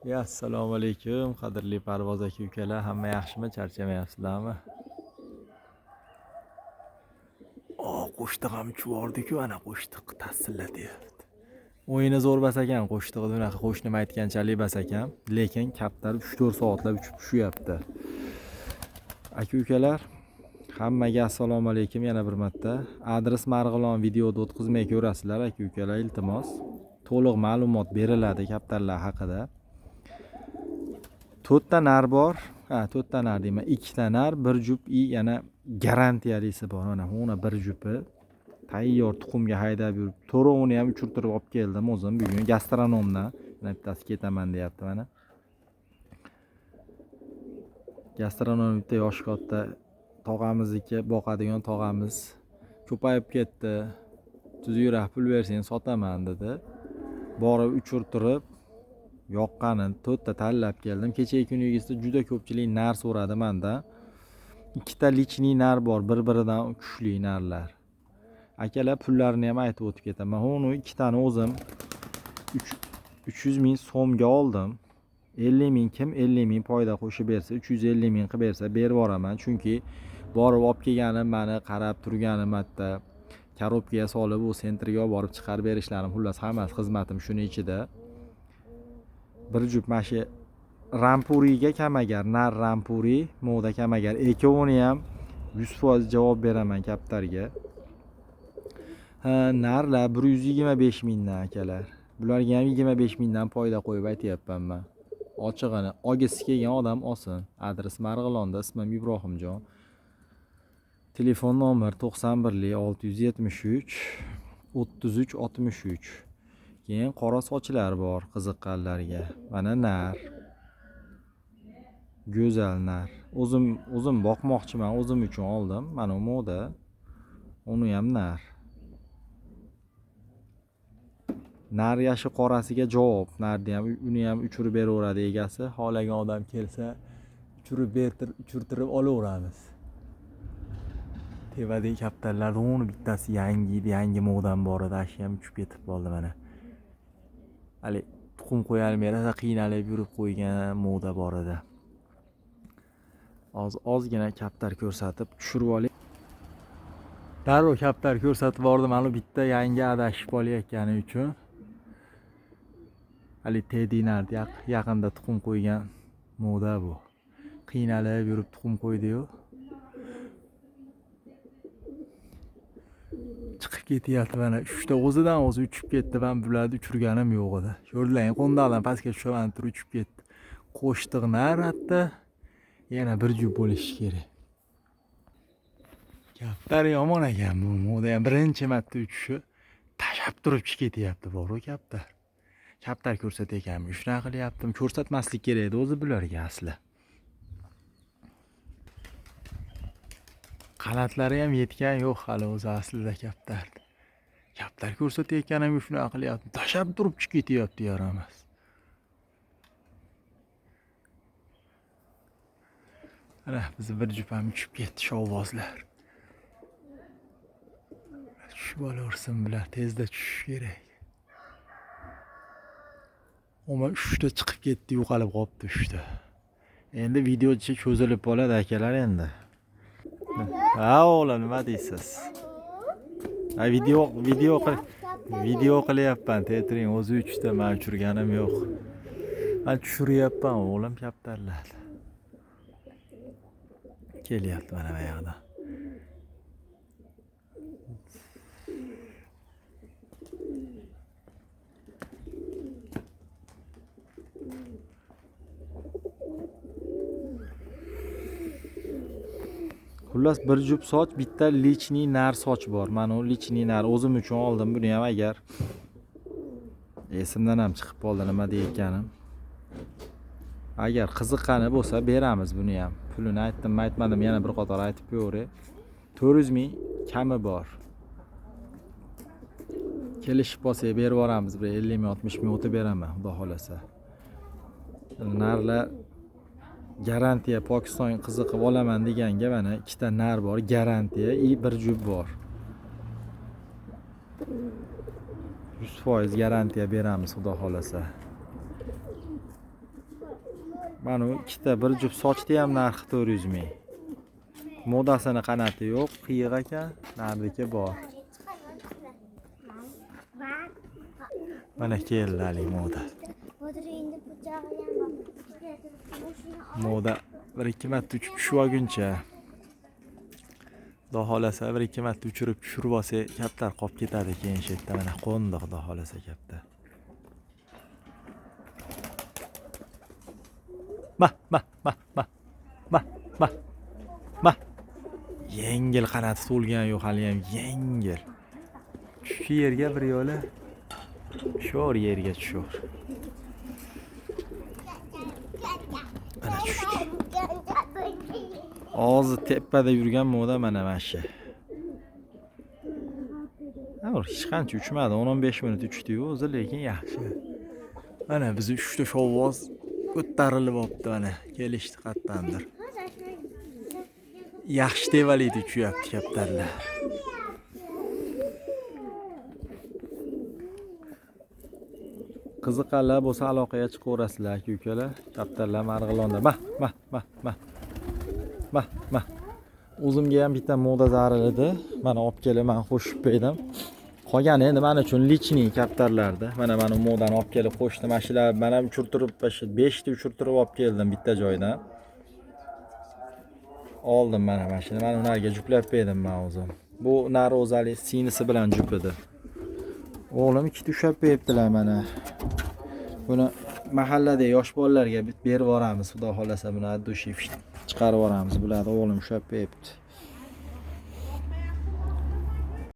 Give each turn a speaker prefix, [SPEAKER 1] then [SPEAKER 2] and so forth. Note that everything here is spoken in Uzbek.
[SPEAKER 1] Ya assalomu alaykum, qadrli parvoz aka ukalar, hamma yaxshimi, charchamayapsizlarmi? Qo'shtiq ham uchib, ana qo'shtiq tassillatyapti. O'yini zo'r bas ekan, qo'shtig'i unaqa qo'shnim aytganchalik bas ekan, lekin kaptar 3-4 soatlab uchib tushyapti. Aka ukalar, hammaga assalomu alaykum yana bir marta. Adres Marg'ilon videoda o'tkazmay ko'rasizlar aka ukalar, iltimos. To'liq ma'lumot beriladi kaptarlar haqida. 4 ta nar bor. Ha, 4 ta nar deyman. 2 ta nar, bir jup i yana garantiyalisi bor. Mana uni bir jupi tayyor tuxumga haydab yurib, to'rovini ham uchirtirib olib keldim o'zim bugun gastronomdan. Mana bittasi ketaman deyapti mana. Gastronom bitta yoshi katta tog'amizniki, boqadigan tog'amiz ko'payib ketdi. Tuzukroq pul bersang sotaman dedi. Borib uchirtirib yoqqanini 4 ta tanlab keldim. Kechagi kunigisida juda ko'pchilik nar so'radi mendan. 2 ta lichniy nar bor, bir-biridan kuchli narlar. Akalar pullarini ham aytib o'tib ketaman. Uni 2 tani o'zim 300 ming so'mga oldim. 50 ming kim 50 ming foyda qo'shib bersa, 350 ming qilib bersa berib yuboraman. Chunki borib olib kelganim, meni qarab turganim, hatto korobkaga solib u sentrga olib borib chiqarib berishlarim, xullas hammasi xizmatim shuni ichida. Bir jup mana shu rampuriga kamagar, nar rampuri, moda kamagar, ikkovini ham 100% javob beraman kaptarga. Ha, narlar 125 mingdan akalar. Bularga ham 25 mingdan foyda qo'yib aytyapman men. Ochig'ini olgisi kelgan odam olsin. Adres Marg'ilonda, ismim Ibrohimjon. Telefon nomer 91 673 33 63. Keyin qora sochlar bor qiziqqanlarga. Mana nar. Go'zal nar. O'zim boqmoqchiman, o'zim uchun oldim. Mana moda. Uni ham nar. Nar yashi qorasiga javob. Narni ham, uni ham uchirib beraveradi egasi. Xohlagan odam kelsa uchirib uchirtirib olaveramiz. Tepadagi kaptarlar uni bittasi yangi edi, yangi modam bor edi, ashi ham uchib ketib qoldi mana. Hali tuxum qo'yalmay rosa qiynalib yurib qo'ygan moda bor edi. Ozgina kaptar ko'rsatib tushirib oling. Darrov kaptar ko'rsatib bordim, mana bitta yangi adashib qolayotgani uchun. Hali Tedinard yaqinda tuxum qo'ygan moda bu. Qiynalib yurib tuxum qo'ydi-yu. Chiqib ketyapti mana 3 ta o'zidan o'zi uchib ketdi. Men bularni uchirganim yo'q edi. Ko'rdinglar, qo'ndaqdan pastga tushaman turib uchib ketdi. Qo'shtiq nar hatto yana bir jup bo'lishi kerak. Kaptar yomon ekan bu moda ham birinchi marta uchishi tashab turib chiqib ketyapti bor-ku kaptar. Kaptar ko'rsatayotganmi? Shunaqa qilyaptim. Ko'rsatmaslik kerak edi o'zi bularga asli. Qanatlari ham yetgan yo'q hali o'zi aslida kaptar. Kaptar ko'rsatayotganim shunaqa qilyapti. Tashab turib chiqib ketyapti yaramas. Mana bizni bir jup ham uchib ketdi shovvozlar. Tushib olaversin bular, tezda tushish kerak. Oma 3 ta chiqib ketdi, yo'qolib qolibdi 3 ta. Endi videochi cho'zilib qoladi akalar endi. Ha, o'g'lim, nima deysiz? Ha, video qilyapman, teatring o'zi 3 ta, men uchirganim yo'q. Men tushiryapman o'g'lim kaptarlar. Kelyapti mana bu yoqda. Xullas bir jup soch, bitta lichniy nar soch bor. Mana u lichniy nar o'zim uchun oldim buni ham, agar esimdan ham chiqib qoldi nima deyotganim. Agar qiziqqani bo'lsa beramiz buni ham. Pulini aytdim, aytmadim, yana bir qator aytib qo'yaveray. 400 ming kami bor. Kelishib qolsak berib yuboramiz, bir 50 ming, 60 ming o'tib beraman, xudo xolasa. Narlar garantiya, Pokiston qiziqib olaman deganga mana 2 ta nar bor, garantiya i bir jup bor. 100% garantiya beramiz, xudo xolasa. Mana u ikkita bir juft sochni ham narxi 400 ming. Modasini qanoti yo'q, qiyiq ekan, narniki bor. Mana keldi haligi moda. Moda 1-2 marta uchib tushib olguncha, Xudo xolasa 1-2 marta uchirib tushirib olsa, kaptar qolib ketadi keyin shu yerda. Mana qo'ndi Xudo xolasa kaptar. Ma ma ma ma ma ma ma. Yengil qanoti to'lgan yo'q hali ham, yengil. Tushdi yerga bir yo'la. Tushor yerga tushor. Mana tushdi. Og'zi tepada yurgan moda mana shu. Hech qancha uchmadi, 10-15 minut uchdi-yu o'zi, lekin yaxshi. Mana bizni 3 ta shovvoz ko'tarilib olibdi mana, kelishdi qayerdandir. Yaxshi tevalikda uchyapti kaptarlar. Qiziqqanlar bo'lsa aloqaga chiqaverasizlar aka ukalar. Kaptarlar Marg'ilonda. Ma ma ma ma. Ma ma. O'zimga ham bitta moda zarur edi. Mana olib kelib men qo'shib berdim. Qolgani endi men uchun lichniy kaptarlarda. Mana mana modani olib kelib qo'shdim. Mana shular men ham uchirtirib, 5 ta uchirtirib olib keldim bitta joydan. Oldim mana mana shuni. Mana ularga juplab berdim men o'zim. Bu nari o'zali sinisi bilan jup edi. O'g'lim ikkita ushlab beribdilar mana. Buni mahallada yosh bolalarga berib yuboramiz, Xudo xolasa buni dushi chiqarib yuboramiz. Bularni o'g'lim ushlab beribdi.